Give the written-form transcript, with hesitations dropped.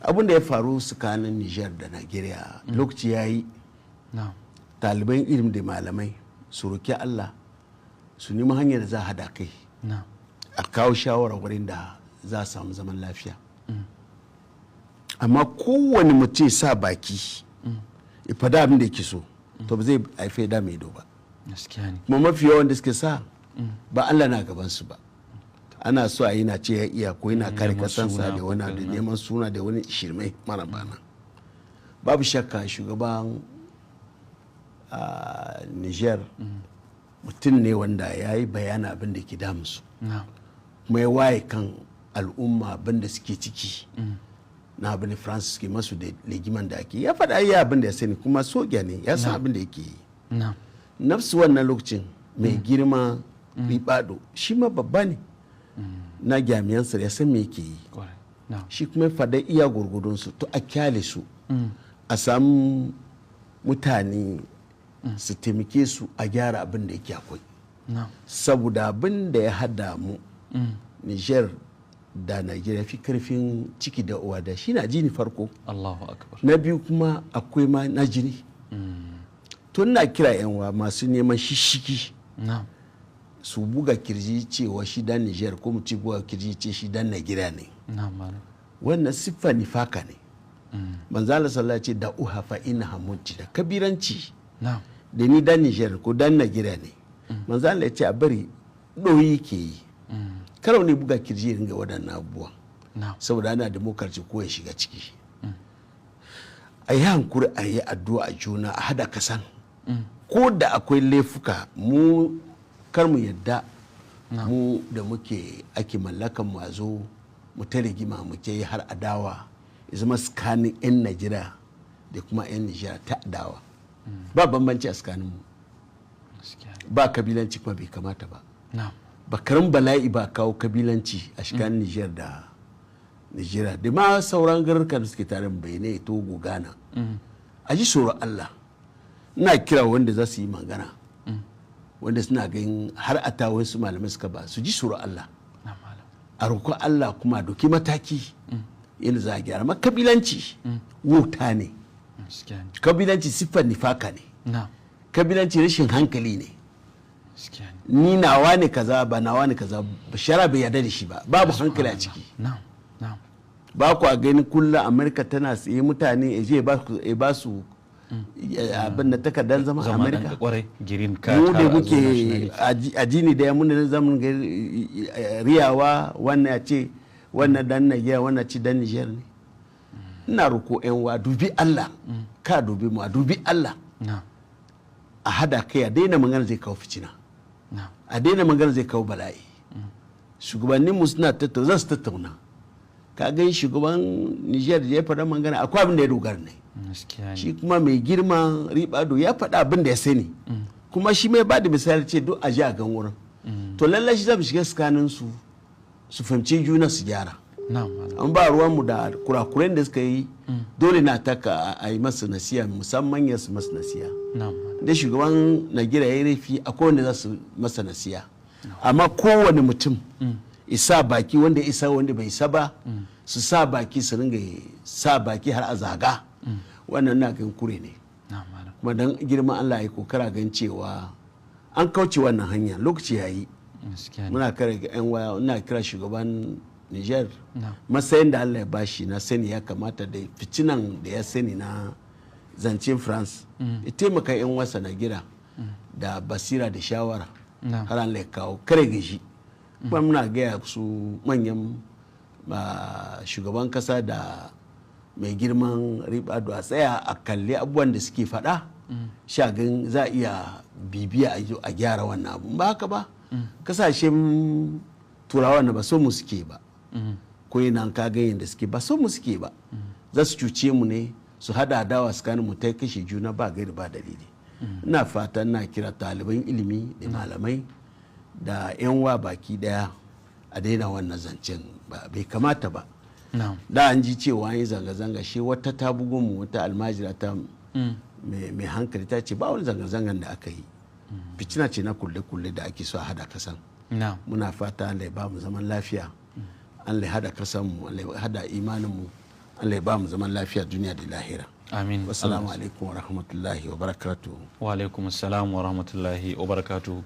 Abin da ya faru tsakanin Niger da Nigeria, lokaci ya yi ɗaliban ilimi da malamai su roki Allah, su nemi hanyar da za a hada kai, a kawo shawara wurin da za a samu zaman lafiya. Amma kowane mutum ya sa baki ya fada abin da yake so, to ba zai haife da mai ido ba. Gaskiya ne. Kuma mafi yawan da suke sa ba Allah na gaban su ba, ana so a yi na ce ya iya ko yana kare Neman kasansa suna da wani ko da neman suna da wani shirme mara bana. Babu shakka shugaban Niger mutum ne wanda ya yi bayana abin da ke damusu, kuma ya waye kan al'umma abin da suke ciki na abin da France suke masu da legiman da ake. Ya faɗa iya abin da ya sani, kuma soja ne, ya san abin da yake yi. Nafsu wannan lokacin mai girma Ribado shi ma babba ne na jami'ansa, ya san me yake yi. Kwarai. Shi kuma ya faɗa iya gurgudunsu. To a kyale su, a samu mutane su taimake su a gyara abin da yake akwai, saboda abin da ya hada mu Niger da Nigeria fi karfin ciki da uwa da shi na jini farko. Allahu akbar. Na biyu kuma akwai ma na jini. To ina kira yan wa masu neman shishiki su buga kirji cewa shi dan Niger, ko mu ci buga kirji ce shi dan Nigeria ne. Na'am malam. Wannan siffa nifaka ne. Manzo Allah sallallahu alaihi ce da uha fa inna da kabiranci da ni dan Niger ko dan Nigeria ne. Manzo Allah ya ce a bari, doyi ke yi karo ne buga kirji ya ringa waɗannan abubuwa, saboda ana demokarci ko ya shiga ciki. A yi hankuri, a yi addu'a a juna, a hada kasan. Ko da akwai laifuka, mu kar mu yadda mu da muke ake mallakan mu a zo mu ta rigima, mu ke yi har adawa ya zama tsakanin 'yan Najeriya da kuma 'yan Nijar ta adawa. Ba bambanci a tsakanin mu. Gaskiya ne. Ba kabilanci, kuma bai kamata ba. Bakarin bala'i ba kawo kabilanci a tsakanin Nijar da Nigeria da ma sauran garurukan da suke tare, Benin, Togo, Ghana. A ji tsoron Allah. Ina kira wanda za su yi magana, wanda suna ganin har a ta wasu malamai suka ba su ji tsoron Allah, Na'am malam. a roƙi Allah kuma a doki mataki yadda za a gyara. Ma kabilanci wuta ne. Gaskiya ne. Kabilanci siffar nifaka ne. Kabilanci rashin hankali ne. Gaskiya ne. Ni nawa ne kaza, ba nawa ne kaza ba, shara bai yarda da shi ba, babu hankali a ciki. na'am na'am Ba ku a gani kullum Amurka tana tsaye mutane ya je ya ba su abin da takardar zama Zama dan Amurka. Kwarai, green card Mu da har a zo muke nationality. Ajini da mun da zamun ga riyawa, wannan ya ce wannan dan Nigeria, wannan ci dan Niger ne. Ina roko yan wa, dubi Allah, ka dubi mu, a dubi Allah, a hada kai, a daina magana zai kawo fitina, a daina magana zai kawo bala'i. Shugabanninmu suna tattauna, za su tattauna. Ka gan shugaban Niger da ya faɗa magana, akwai abin da ya dogara ne. Gaskiya ne. Shi kuma mai girma Ribado ya faɗa abin da ya sani, kuma shi mai ba da misali ce duk a ji a gan wurin. To lallai shi za mu shiga tsakanin su, su fahimci juna, su gyara. Na'am malam. An ba ruwanmu da kurakuren da suka yi, dole na taka a yi masu nasiya, musamman ya su masu nasiya. Na'am malam. Da shugaban Najeriya ya yi laifi, akwai wanda za su masa nasiya. Amma kowane mutum isa baki, wanda isa, wanda bai isa ba, su sa baki, su ringa sa baki har a zaga, wannan na gan kure ne. Na'am malam. Kuma dan girman Allah ya kokara gan cewa an kauce wannan hanya, lokaci ya yi. Gaskiya ne. Muna kira ga yan waya, ina kira shugaban Niger, matsayin da Allah ya bashi na sani ya kamata da ficinan da ya sani na zancen France, ya taimaka yan wasa na gida da basira da shawara har Allah ya kawo kare gaji. Kuma muna gaya su manyan shugaban kasa da mai girman Ribado, a tsaya a kalli abubuwan da suke faɗa, shagin za a iya bibiya a zo a gyara wannan abu. Ba haka ba, kasashen Turawa na ba so mu suke ba. Ko yana ka ga yadda suke, ba so mu suke ba, za su cuce mu ne, su hada adawa tsakanin mu, ta kashe juna ba gairi ba dalili. Ina fata, ina kira ɗaliban ilimi da malamai da yan wa baki daya, a daina wannan zancen, ba bai kamata ba. Da an ji cewa an yi zanga-zanga, shi wata ta bugo mu, wata almajira ta mai hankali ta ce ba wani zanga-zangan da aka yi, fitina ce na kulle-kulle da ake so a hada kasan. Muna fata Allah ya ba mu zaman lafiya, Allah ya hada kasan mu, Allah ya hada imanin mu, Allah ya ba mu zaman lafiya duniya da lahira. Amin. Wassalamu alaikum wa rahmatullahi wa barakatuhu. Wa alaikum assalam wa rahmatullahi wa barakatuhu.